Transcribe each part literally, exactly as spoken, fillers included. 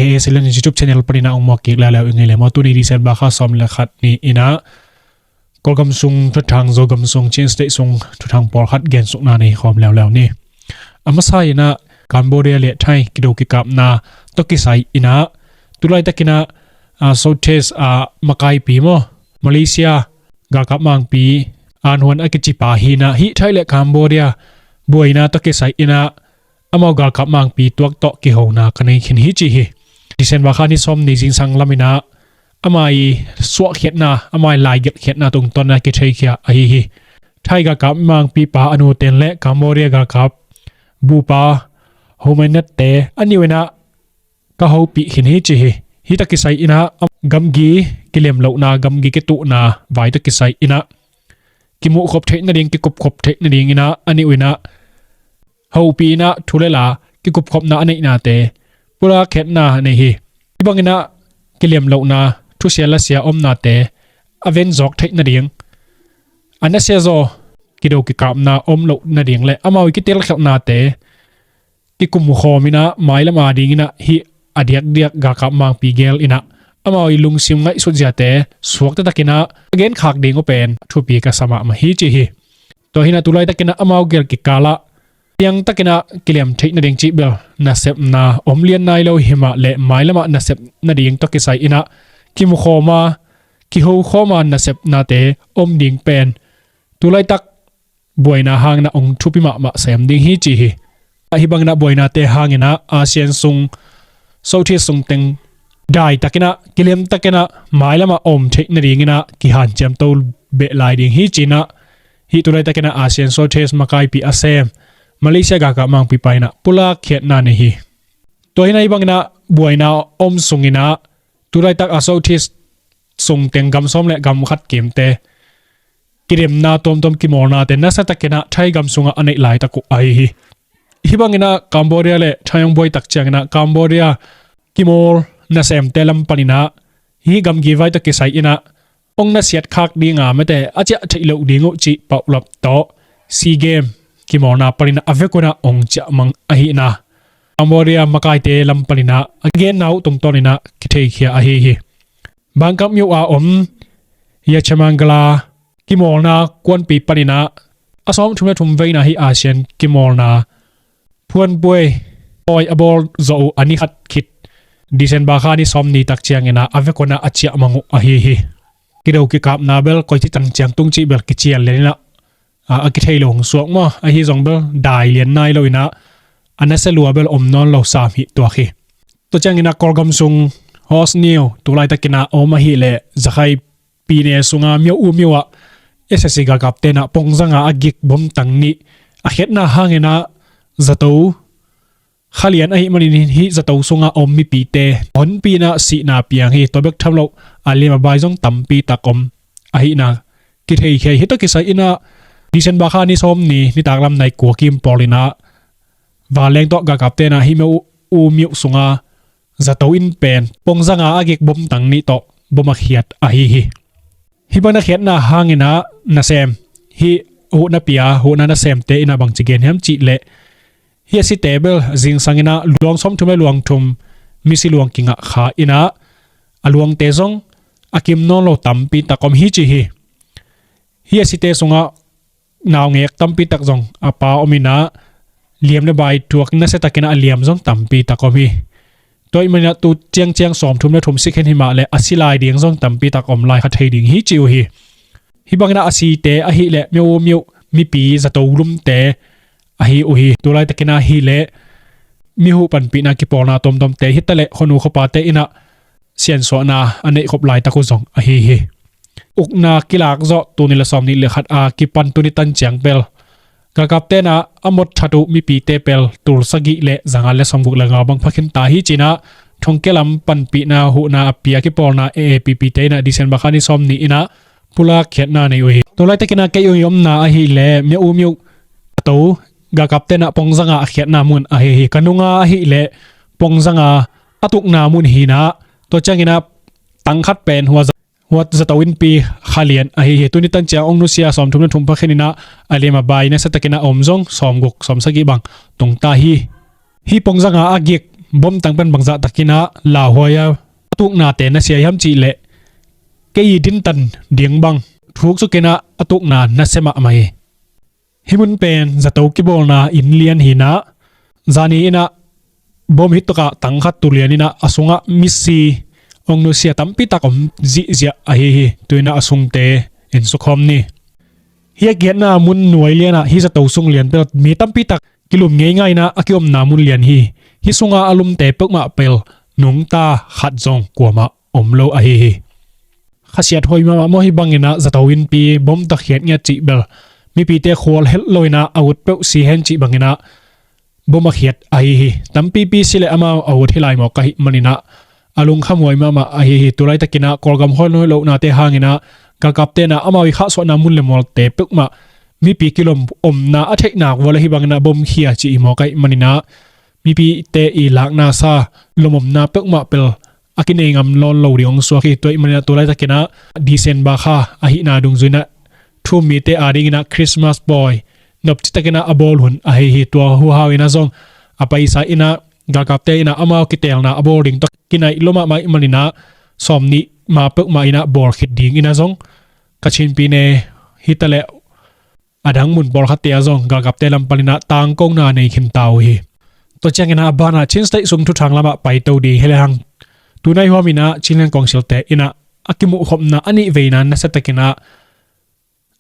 A C Lian YouTube channel panin ah ong muak kik leuleu ing ei le maw. Tuni December kha sawm le khat ni-in ah Kawlgam sung thuthang, Zogam sung, Chin State sung thuthang pawlkhat gensukna nei khawm leuleu ni. A masa-in ah Cambodia le Thai kido kikapna tawh kisai-in ah tulaitakin ah, ah, Southeast, ah, makaipi maw, Malaysia galkap mangpi An Huan a kicipa hi-in ah, hih Thai le Cambodia buaina tawh kisai-in ah amau galkap mangpi tuak tawh kihona ka nei khin hi ci hi. December kha ni sawm ni zingsang lamin ah amau i suahkhiatna, amau i laigelhkhiatna tungtawn a kitheikhia ahi hi. Thai galkap mangpipa a nuten le Cambodia galkap bupa Hun Manet-te a nih un ah ka hopih khin hi ci hi. Hih tawh kisai-in ah gamgi kilemlohna, gamgi kituhna vai tawh kisai-in ah kimuhkhop theih nading, kikupkhop theih nadingin ah a nih un ah hopih-in ah thu le la kikupkhopna a neihnate pulakkhiatna nei hi. Hih bangin ah kilemlohna, thusia lasia omnate a venzawk theih nading, a nasia zaw kido kikapna om loh nading le amau i kitelkhialhnate kikumkhawm-in ah mailam adingin ah hih a diakdiak galkap mangpi gel-in ah amau i lungsim ngaihsut ziate suakta takin ah a genkhak ding uh pen thupi ka sa mahmah hi ci hi. Tua hi-in ah tulaitakin ah amau gel kikal ah piangtakin ah kilem theih nading cih bel nasepna om lian nai lo hi mah le, mailam ah nasep nading tawh kisai-in ah kimukhawm a, kihokhawm a nasepnate om ding pen tulaitak buaina hangin ah ong thupi mahmah sem ding hi ci hi. Ahi bangin ah buainate hangin ah ASEAN sung, Southeast sung teng daitakin ah, kilemtakin ah mailam ah om theih nadingin ah kihanciam to beh lai ding hi ci-in ah hih tulaitakin ah ASEAN Southeast makaipi a sem Malaysia galkap mangpipa in ah pulakkhiatna nei hi. Tua hi-in ah hih bangin ah buaina om sungin ah tulaitak a Southeast sung teng gam sawm le gam khat kimte kidemna tuamtuam, kimawlnate nasiatakin ah Thai gam sungah a neih laitak uh ahi hi. Hih bangin ah Cambodia le Thai ong buai tak ciangin ah Cambodia kimawl nasemte lam panin ah hih gamgi vai tawh kisai-in ah ong nasiat khak ding a, mate a ciah theih loh ding uh cih paulap tawh SEA Games kimawlna panin ah a vekun ah ong ciahmang ahihna Cambodia makaite lam panin ah a genna uh tungtawnin ah kitheikhia ahi hi. Bangkok mi uh a om Yachamangala kimawlna kuanpi panin ah a sawmthum le thum veina hih ASEAN kimawlna phuanpuai pawi a bawl zawh uh a ni khat khit December kha ni sawm ni tak ciangin ah a vekun ah a ciahmang uh ahi hi. Kido kikapna bel koici tan ciang tung cih bel kician lianin ah a, a kithei lo hong suak maw, ahi zong bel dai lian nai lo-in ah a nasia lua bel om nawn lo sam hi tuak hi. Tua ciangin ah Kawlgam sung host niu tulaitakin ah a om ahih leh Zakhai pine sunga Myo U Myo ah S S C galkapte'n ah pongzanga a gik bomtang nih a khiatna hangin ah zato khalian ahih manin hih zato sunga a om mipite honpi-in ah sihna piang hi. Tua bek tham lo a liam a bai zong tampi tak om ahihna kitheikhia hi. Hih tawh kisai-in ah December kha ni sawm ni nitak lam nai kua kim pawlin ah vanleng tawh galkapte'n ah hih Myo U Myo sunga zato inn pen pongzanga a gik bomtang nih tawh bom a khiat ahi hi. Hih bang a khiatna hangin ah nasem, hih huhna pia, huhna nasemte in ah bangci gen hiam cih leh hih a site bel zingsangin ah luang sawmthum le luang thum misi luang kingah kha-in ah a luangte zong a kim nawn lo tampi tak om hi ci hi. Hih a site sungah naungek tampi tak zong a pa om-in ah liam le bai tuak nasiatakin ah a liam zong tampi tak om hi. Tua ahih manin ah tu ciangciang sawmthum le thum si khin hi mah leh a si lai ding zong tampi tak om lai kha thei ding hi ci uh hi. Hih bangin ah a site ahih leh Myo U Myo mipi zato lumte ahi uh hi. Tulaitakin ah ahih leh mi huh panpihna kipawlna tuamtuamte hi ta leh khuanu khuapate in ah siansuahna a neihkhop laitak uh zong ahi hi. Ukna kilak zawh tul nih le sawm nih le khat a kipan tuni tan ciang pel galkapte'n ah a mot that uh mipite pel tul sagih le zanga le sawmguk le nga bang pha khin ta hi ci-in ah thongkia lam panpihna huhna a pia kipawlna A A P P-te in ah December kha ni sawm ni-in ah pulak khiatna nei uh hi. Tulaitakin ah kei ung i omna ahih leh Myo U Myo a to galkapte'n ah pongzanga a khiatna mun ahi hi. Ka nunga ahih leh pongzanga a tukna mun hi-in ah tua ciangin ah tang khat pen hua za-, hua zato innpi khalian ahi hi. Tuni tan ciang ong nusia sawmthum le thum pha khin-in ah a liam a bai nasiatakin ah a om zong sawmguk sawmsagih bang tung ta hi. Hih pongzanga a gik Bom tang pen bangzah takin ah lauhuai a, a tuknate nasia hiam cih leh kei i dintan ding bang thuk sukin ah a tukna nasia mahmah hi. Hih mun pen zato kibawlna inn lian hi-in ah, zani in ah bom hih tokah tang khat tu lian in ah a sungah misi ong nusia tampi tak om zihziah ahi hi. Tu-in ah a sungte en sukhawm ni. Hih a kiatna mun nuai lianah hih zato sung lian peuh mi tampi tak kilum ngeingai in ah a kiomna mun lian hi. Hih sungah a lumte peuhmah peuh nungta khat zong kuamah om lo ahi hi. Khasiat huai mahmah maw, hih bangin ah zato innpi bom tawh khiat ngiat cih bel mipite khual helh lo-in ah a ut peuh si hen cih bangin ah bom a khiat ahi hi. Tampipi si leh amau a ut hi lai mawk ahih manin ah a lungkham huai mahmah ahi hi. Tulaitakin ah Kawlgam hoih lohnate hangin ah galkapte in ah amau i khahsuahna mun le mualte peuhmah mipi kilom omna a theihna vua le hih bangin ah bom khia cih hi mawk ahih manin ah mipite i lakna sa lomomna peuhmah peuh a kinei ngam nawn lo ding hong suak hi. Tua ahih manin ah tulaitakin ah December kha ahihna dungzui in ah thu-um mite adingin ah Christmas bawi nopci takin ah a bawl hun ahi hi. Tua huhau in ah zong a paisa in ah galkapte in ah amau kiteelna a bawl ding tawh kinaih lua mahmah ahih manin ah sawmnih ma peuhmah in ah bawl khit dingin ah zong Kachin pyi ne hi ta leh a dang mun pawlkhatte ah zong galkapte lam panin ah tangkona nei khinta uh hi. Tua ciangin ah a banah Chin State sung thuthang lamah paito ding hi lehang, tunai huamin ah Chinland Council-te in ah a kimuhkhopna a nih veina nasia takin ah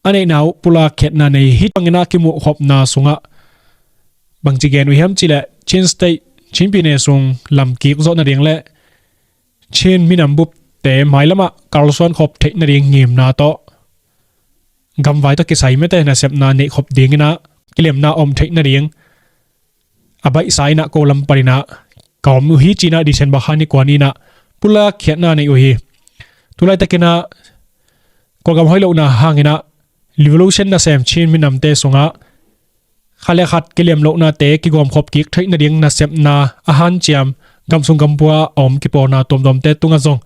a neihna uh pulak khiatna nei hi. Hih bangin ah a kimuhkhopna sungah bangci gen uh hiam cih leh Chin State, Chin pyi ne sung lam kik zawh nading le Chin minam bupte mailamah kalsuan khop theih nading ngimna tawh gamvai tawh kisai mete nasepna neih khop dingin ah kilemna om theih nading a baihsa in ah ko lam panin ah ka om uh hi ci-in ah December kha ni kua ni-in ah pulak khiatna nei uh hi. Tulaitakin ah Kawlgam hoih lohna hangin ah revolution nasem Chin minamte sungah khat le khat kilem lohnate kigawmkhop kik theih nading nasepna a hanciam gamsung gampua a om kipawlna tuamtuamte tungah zong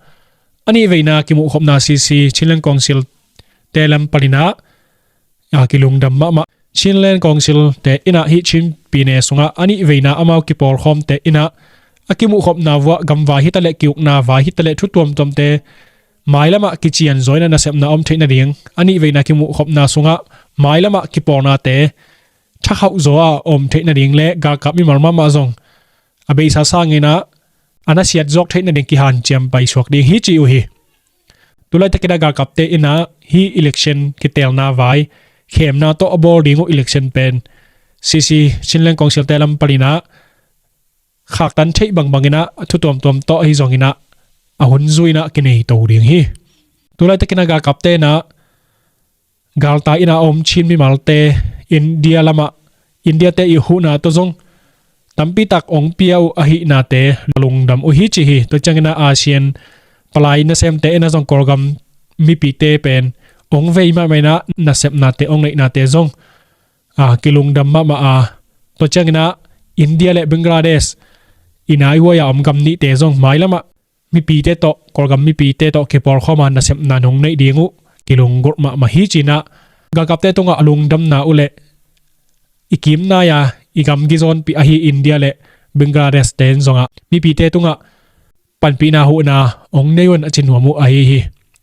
a nih veina kimuhkhopna sisi Chinland Council-te lam panin ah a kilungdam mahmah. Chinland Council-te in ah hih Chin pyi ne sungah a nih veina amau kipawlkhawmte in ah a kimuhkhopna vuah gamvai hi ta leh kiukna vai hi ta leh thu tuamtuamte mailamah kicianzaw in ah nasepna om theih nading a nih veina kimuhkhopna sungah mailamah kipawlnate thakhauh zaw a om theih nading le galkap mimal mahmah zong a beisa sangin ah a nasiat zawk theih nading kihanciam paisuak ding hi ci uh hi. Tulaitakin ah galkapte in ah hih election kiteelna vai khemna tawh a bawl ding uh election pen sisi Chinland Council-te lam panin ah khaktan theih bangbangin ah thu tuamtuam tawh ahi zongin ah a hun zui-in ah kineito ding hi. Tulaitakin ah galkapte in ah galtai in ah a om Chin mimalte India lamah India-te i huhna tawh zong tampi tak ong pia uh ahihnate lungdam uh hi ci hi. Tua ciangin ah ASEAN palai nasemte in ah zong Kawlgam mipite pen ong vei mahmah in ah nasepnate ong neihnate zong a kilungdam mahmah a, tua ciangin ah India le Bangladesh i naihuai a om gam nihte zong mailamah mipite tawh, Kawlgam mipite tawh kipawlkhawm a nasepna nong neih ding uh kilunggulh mahmah hi ci-in ah galkapte tungah a lungdamna uh le i kimnai a i gamgi zawnpih ahi India le Bangladesh-te in zongah mipite tungah panpihna huhna ong nei un a ci nuam uh ahi hi.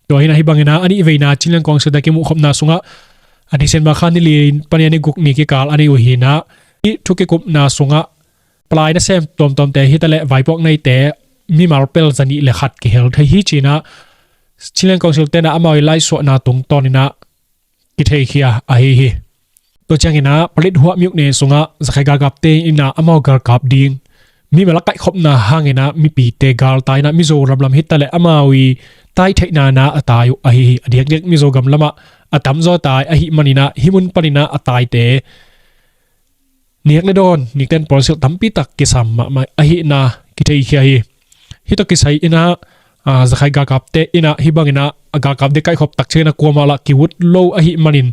Tua hi-in ah hih bangin ah a nih veina Chinland Council-te kimuhkhopna sungah a December kha ni li pan a ni guk ni kikal a nei uh hi-in ah hih thu kikupna sungah palai nasem tuamtuamte hi ta leh vaipuak neite mimal pel zanih le khat kihel thei hi ci-in ah Chinland Council-te in ah amau i laisuahna tungtawnin ah kitheikhia ahi hi. Tua ciangin ah palit huah miuk ne sungah zakhai galkapte in ah amau galkap ding mimal a kaihkhopna hangin ah mipite galtai in ah Mizo ramlam hi ta leh amau i taitheihna in ah a tai uh ahi hi. A diakdiak Mizo gam lamah a tamzaw a tai ahih manin ah hih mun panin ah a taite nek le dawn, nikten puansilh tampi tak kisam mahmah ahihna kitheikhia hi. Hih tawh kisai in ah, a, zakhai galkapte in ah hih bangin ah a galkap ding kaihkhop tak ciangin ah kuamah lah ki-ut lo ahih manin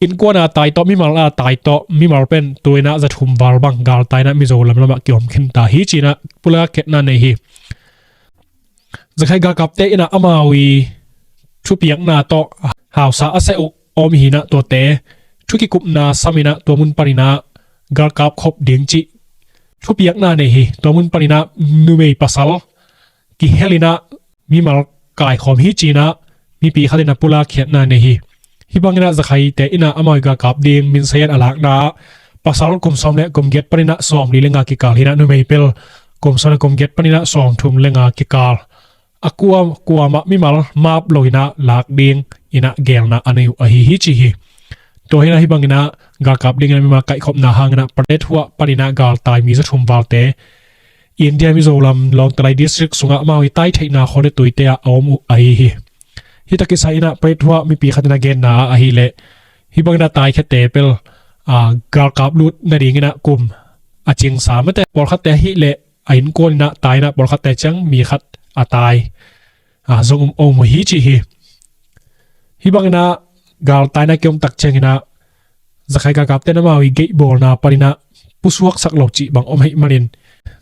innkuan a tai tawh, mimal a tai tawh, mimal pen tu-in ah za thum val bang galtai in ah Mizo lamlamah kiom khinta hi ci-in ah pulak khiatna nei hi. Zakhai galkapte in ah amau i thupiakna tawh hausa a seh uh om hi-in ah tuate thu kikupna samin ah tua mun panin ah galkap khop ding cih thupiakna nei hi. Tua mun paninah numei pasal kihel inah mimal kaikhawm hi cinah mipi khat inah pulak khiatna nei hi. Hih banginah Zakhaite inah amau i galkap ding minsayan a lakna ah pasal kum sawm le kum giat paninah sawmli le nga kikal hinah numei pel kum sawm le kum giat paninah sawmthum le nga kikal a kuam kuamah mimal map lo inah lak ding inah gelna a nei uh ahi hi ci hi. Tua hinah hih banginah galkap ding inah mimal kaihkhopna hanginah Paletwa paninah galtai mi zathum valte India Mizoram Lawngtlai district sungah amau i taitheihna khual le tuite ah a om uh ahi hi. Hih takisai inah Paletwa mipi khat inah genna ah ahileh hih banginah taikhiate pel galkap lut nadinginah kum a cingsa mate pawlkhatte ahileh a innkuan inah tai inah pawlkhatte ciang mi khat a tai zong om uh hi ci hi. Hih banginah galtai inah kiom tak cianginah Zakhai galkapte inah amau i geihbawlna paninah pusuaksak lo cih bang om ahih manin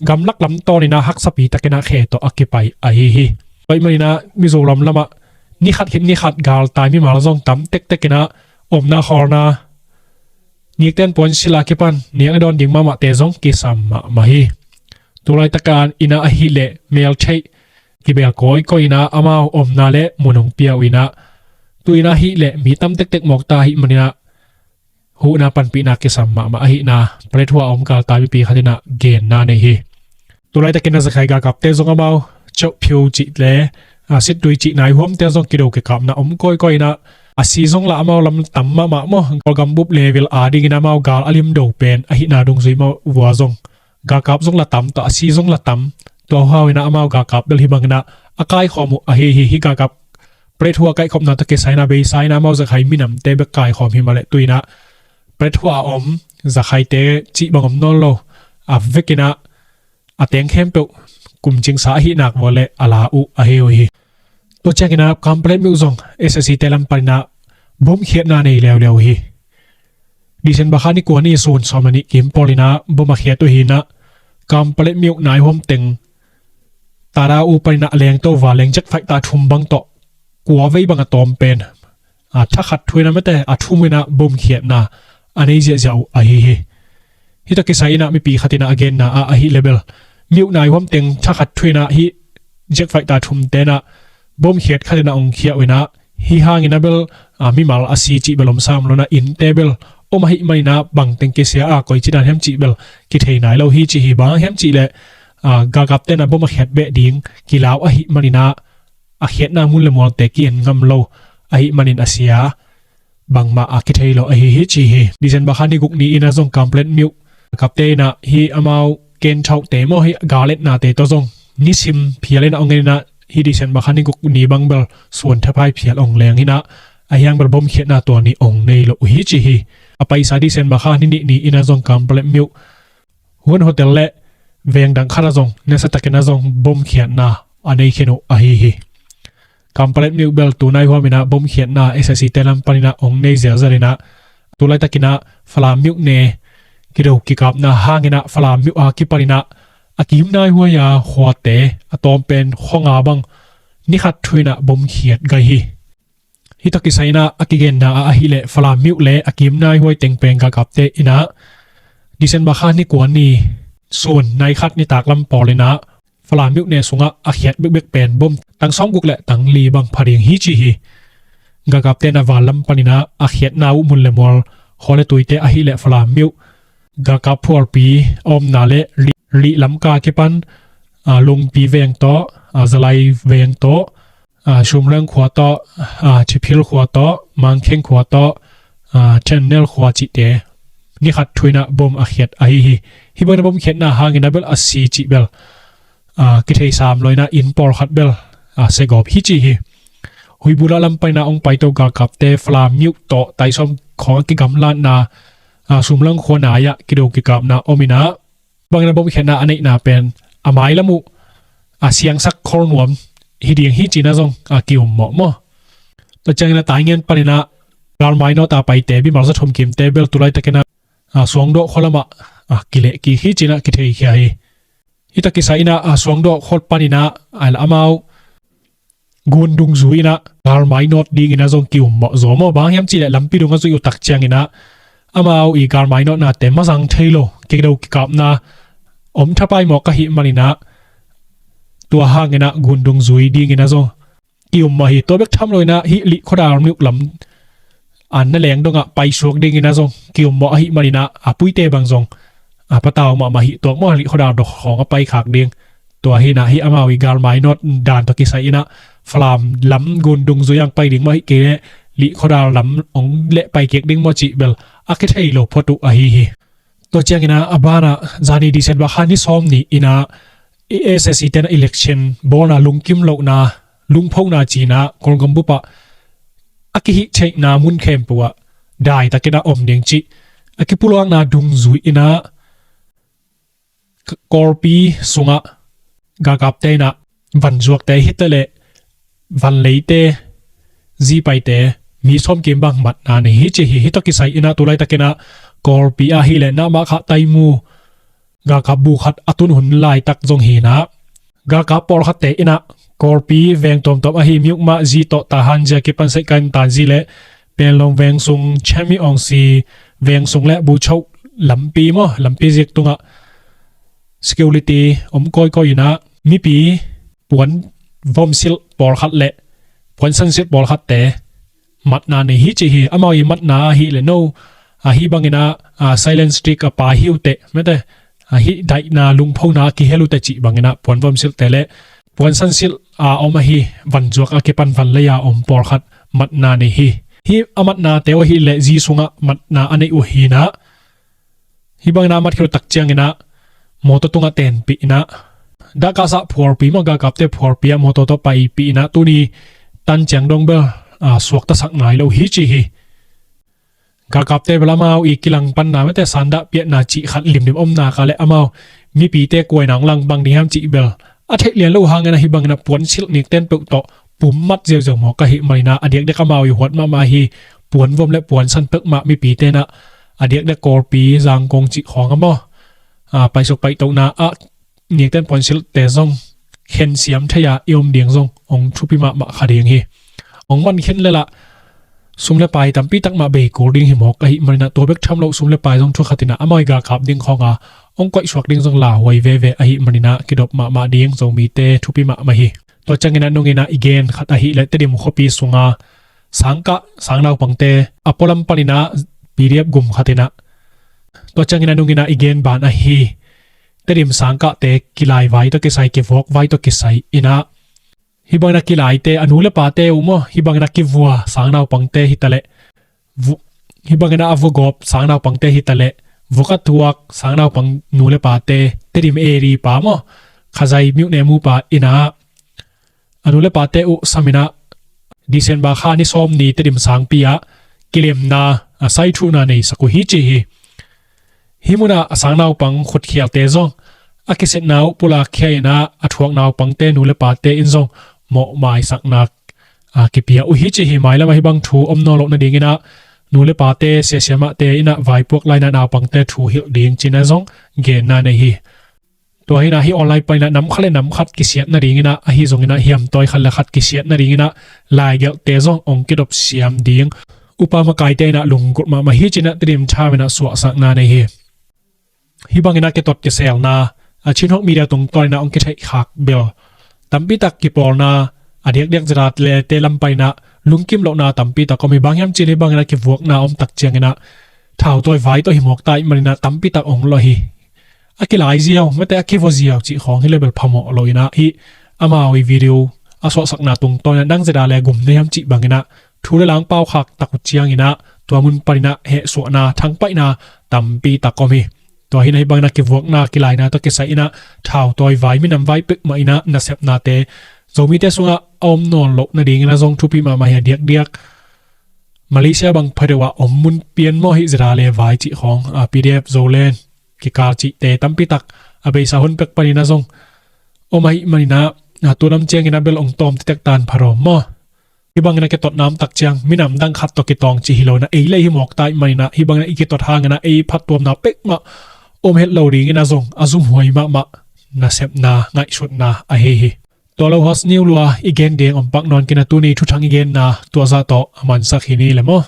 gamlak lam tawn inah haksapi takinah khe tawh a kipai ahi hi. Tua ahih maninah Mizoram lamah nikhat khit nikhat galtai mimal zong tam tektek inah omna khawlna nikten puan sila kipan niang a dawn ding mahmahte zong kisam mahmah hi. Tulaitaka inah ahileh meltheih kibel kawikawi inah amau omna le mun hong pia uh inah tu inah ahileh mi tam tektek mawkta ahih maninah huhna panpihna kisam mahmah ahihna Paletwa a om galtai mipi khat inah genna nei hi. Tulaitakin a Zakhai galkapte zong amau chokphiu cih le sittui cih naihuamte zong kido kikapna om kawikawi inah a si zong lah amau lam tam mahmah maw Kawlgam bup level a dingin amau gal a limdo pen ahihna dungzui mah vua zong galkap zong la tam tawh a si zong la tam tua hau inah amau galkap bel hih banginah a kaikhawm uh ahi hi. Hih galkap Paletwa kaihkhopna tawh kisai inah beisa inah amau Zakhai minamte bek kaikhawm hi mah leh tu inah Paletwa a om Zakhaite cih bang om nawn lo a vekinah a teng khempeuh kum cingsa ahih nak vua le a la uh ahi uh hi. Tua cianginah Kanpetlet myo zong S A C te lam paninah bomkhiatna nei leuleu hi. December kha ni kua ni sun sawm le nih kim pawl inah bom a khiat uh hinah Kanpetlet myo naihuam teng Tada uh paninah lengto va leng jet fighter thum bang tawh kua vei bang a tawm pen a thakhat thu inah mate a thum inah bomkhiatna a nei ziahziah uh ahi hi. Hih tawh kisai inah mipi khat inah a genna ah ahileh bel myo naihuam teng thakhat thu inah hih jet fighter thum te inah bomkhiat khat inah ong khia uh inah hih hangin a bel mimal a si cih bel om sam lo inah innte bel om ahih maninah bangteng kisia a koici dan hiam cih bel kithei nai lo hi ci hi. Bang hiam cihleh galkapte inah bom a khiat beh ding kilau ahih maninah a khiatna mun le mualte ki-en ngam lo ahih manin a sia bangmah a kithei lo ahi hi ci hi. December kha ni guk ni inah zong Kanpetlet myo galkapte inah hih amau kenthauhte maw hih galetnate tawh zong nisim phial inah ong en inah hih December kha ni guk ni bang bel suan thapai phial ong leng inah a hiang bel bomkhiatna tua ni ong nei lo uh hi ci hi. A paisa December kha ni nih ni inah zong Kanpetlet myo Hun hotel le veng dang khat ah zong nasa takin ah zong bomkhiatna a nei khin uh ahi hi. Kanpetlet myo bel tunai huamin ah bomkhiatna S A C te lam panin ah hong nei zelzel in ah, tu laitakin ah Falam myo ne kido kikapna hangin ah Falam myo a kipanin ah a kim nai huai a khuate a tawm pen khua nga bang ni khat thu in ah bomkhiat gai hi. Hih tawh kisai in ah a kigenna ah ahih leh Falam myo le a kim nai huai teng pen galkapte in ah December kha ni kua ni sun nai khat nitak lam pawl in ah Falam myo ne sungah a khiat bekbek pen bom tang sawmguk le tang li bang pha ding hi ci hi. Galkapte in ah van lam panin ah a khiatna uh mun le mual, khua le tuite ahih leh Falam myo galkap phualpi a omna le Rih, Rih Lamka kipan, a, Lungpi veng tawh, a, Zalai veng tawh, a, Sumrang khua tawh, a, Thiphil khua tawh, Mangkheng khua tawh, a, Thennel khua cihte ni khat thu in ah bom a khiat ahi hi. Hih bang in ah bomkhiatna hangin ah bel a si cih bel, a, kithei sam lo in ah inn pawlkhat bel, a, segawp hi ci hi. Huibula lam panin ah hong paito galkapte Falam myo tawh taisawm khawng a kigamlatna, a, Sumrang khua nai ah kido kikapna om in ah bangin ah bomkhiatna a neihna pen a mailam uh a siangsak khol nuam hi ding hi ci in ah zong a ki-um mawhmawh. Tua ciangin ah Taingen panin ah galmai nawt a paite mimal za thum kimte bel tu laitakin ah, a, Suangdawh khua lamah, a, kileh kik hi ci in ah kitheikhia hi. Hih tawh kisai in ah, a, Suangdawh khua panin ah, a, amau gun dungzui in ah galmai nawt dingin ah zong ki-um mawh zaw maw, bang hiam cih leh lampi dung a zuih uh tak ciangin ah amau i galmai nawtnate mazang thei lo kido kikapna om thapai mawk ahih manin ah tua hangin ah gundung zui dingin ah zong ki-um mah hi. Tua bek tham loin ah hih Lih khuadar miuk lam an na leng dongah paisuak dingin ah zong ki-um mawh ahih manin ah a puite bang zong a patau mahmah hi. Tua mawh Lih khuadar dok khawng a paikhak ding. Tua hi-in ah hih amau i galmai nawt dan tawh kisai in ah Falam lam gundung zui ang pai ding mawh hi kei leh Lih khuadar lam ong leh pai kik ding mawh cih bel a kithei lo phot uh ahi hi. Tua ciangin ah a banah zani December kha ni sawm ni in ah i S S C te in ah election bawlna lungkim lohna lungphona ci-in ah Kawlgam bup ah a kihih theihna mun khempeuh ah daitakin ah om ding cih a kipulakna dungzui in ah Kawlpi sungah galkapte in ah vanzuakte hi ta leh vanleite zipaite mi sawmkim bang matna nei hi ci hi. Hih tawh kisai in ah tu laitakin ah Kawlpi ah hi leh Namahkha Taimu galkap bu khat a tun hun laitak zong hi-in ah galkap pawlkhatte in ah Kawlpi veng tuamtuam ahi Myukmah zi tawh Tahan zi a kipan Saikanthan zi leh Panglong veng sung Chemi Aung Si veng sung leh Buchoh lampi maw lampi zik tungah security om kawikawi in ah mipi puan vomsilh pawlkhat leh puan sansilh pawlkhatte matna nei hi ci hi. Amau i matna ahih leh no ahi bangin ah silent strike a pai hi uh teh mete ahi daihna lungphona a kihel uh teh cih bangin ah puan vomsilhte leh puan sansilh a om ahi vanzuak a kipan vanlei a om pawlkhat matna nei hi. Hih a matnate uh ahih leh zi sungah matna a neih uh hi-in ah hih bangin ah a mat khit uh tak ciangin ah mawtaw tungah tenpih in ah dahkasah phualpi maw galkapte phualpi ah mawtaw tawh paipih in ah tuni tan ciang dong bel suaktasak nai lo hi ci hi. Galkapte bel amau i kilangpanna mete sandah piahna cih khat limlim om nak leh amau mipite kua in ah ong lang bang ding hiam cih bel a theih lian lo hangin ah hih bangin ah puansilh nikten peuh tawh pummat ziauziau mawk ahih manin ah a diakdiak amau i huat mahmah hi. Puan vom leh puan san peuhmah mipite in ah a diakdiak Kawlpi Zangkong cih khawng ah maw paisuk paitohna ah nikten puansilhte zong khensiam thei a i om ding zong ong thupi mahmah kha ding hi. Ong man khin leh lah sum leh pai tampi tak mah bei kul ding hi mawk ahih manin ah tua bek tham loh sum leh pai zong thukhat in ah amau i galkap ding khawng a ong koihsuak ding zong lauhuai veve ahih manin ah kidop mahmah ding Zomite thupi mahmah hi. Tua ciangin ah nungin ah i gen khat ahih leh Tedim khuapi sunga sangkah sangnaupangte a pualam panin ah P D F gum khat in ah tua ciangin ah nungin ah i gen ban ahi Tedim sangkahte kilai vai tawh kisai kivuak vai tawh kisai in ah hih bangin ah kilaite a nu leh pate uh maw hih bangin ah kivua sangnaupangte hi ta leh hih bangin ah a vua gawp sangnaupangte hi ta leh vua ka tuak sangnaupang nu leh pate Tedim eri pa maw Khazai myone mu pa in ah a nu leh pate uh sam in ah December kha ni sawm ni Tedim sangpi ah kilemna a saithuhna neisak uh hi ci hi. Hih munah a sangnaupang khutkhialte zong a kisetna uh pulakkhia in ah a thuak naupangte nu leh pate in zong mawhmaisakna a kipia uh hi ci hi. Mailam ah hih bang thu om nawn loh nadingin ah nu leh pate siasiamahte in ah vaipuak lai-in ah naupangte thu hilh ding ci-in ah zong genna nei hi. Tua hi-in ah hih online panin ah nam khat leh nam khat kisiat nadingin ah ahi zongin ah hiamtawi khat leh khat kisiat nadingin ah laigelhte zong ong kidop siam ding upa makaite in ah lunggulh mahmah hi ci-in ah Tedim Times in ah suahsakna nei hi. Hih bangin ah kitot kiselna a Chin Hawk Media tungtawn in ah ong kitheihkhak bel tampi tak kipawlna a diakdiak zadah leh te lam panin ah lungkim lohna tampi tak om hi. Bang hiam cih leh hih bangin ah kivuakna om tak ciangin ah thautawi vai tawh hi mawk ta ahih manin ah tampi tak ong lawh hi. A kilai ziau mete a kivua ziau cih khawng hi leh bel phamawh lo in ah hih amau i video a suahsakna tungtawn in ah dang zadah leh gum nei hiam cih bangin ah thu leh lang paukhak tak uh ciangin ah tua mun panin ah hehsuahna thangpaihna tampi tak om hi. Tua hi-in ah hih bangin ah kivuakna kilaina tawh kisai in ah thautawi vai minam vai peuhmah in ah nasepnate Zomite sungah a om nawn loh nadingin ah zong thupi mahmah hi. A diakdiak Malaysia bang phadeuh ah om mun pian maw hih zadah leh vai cih khawng a P D F Zoland kikal cihte tampi tak a beisa hun pek panin ah zong om ahih manin ah tu lam ciangin ah bel ong tawm titek tan phadawm maw. Hih bangin ah kitotna om tak ciang minam dang khat tawh kitawng cih hi lo in ah ei leh hi mawk ta ahih manin ah hih bangin ah i kitot hangin ah ei phattuamna peuhmah om het lo dingin ah zong a zumhuai mahmah nasepna ngaihsutna ahi hi. Tua lo Hos Niu Lua i gen ding om pak nawn kei in ah tuni thuthang i genna tua zah tawh a mansak hi ni leh maw.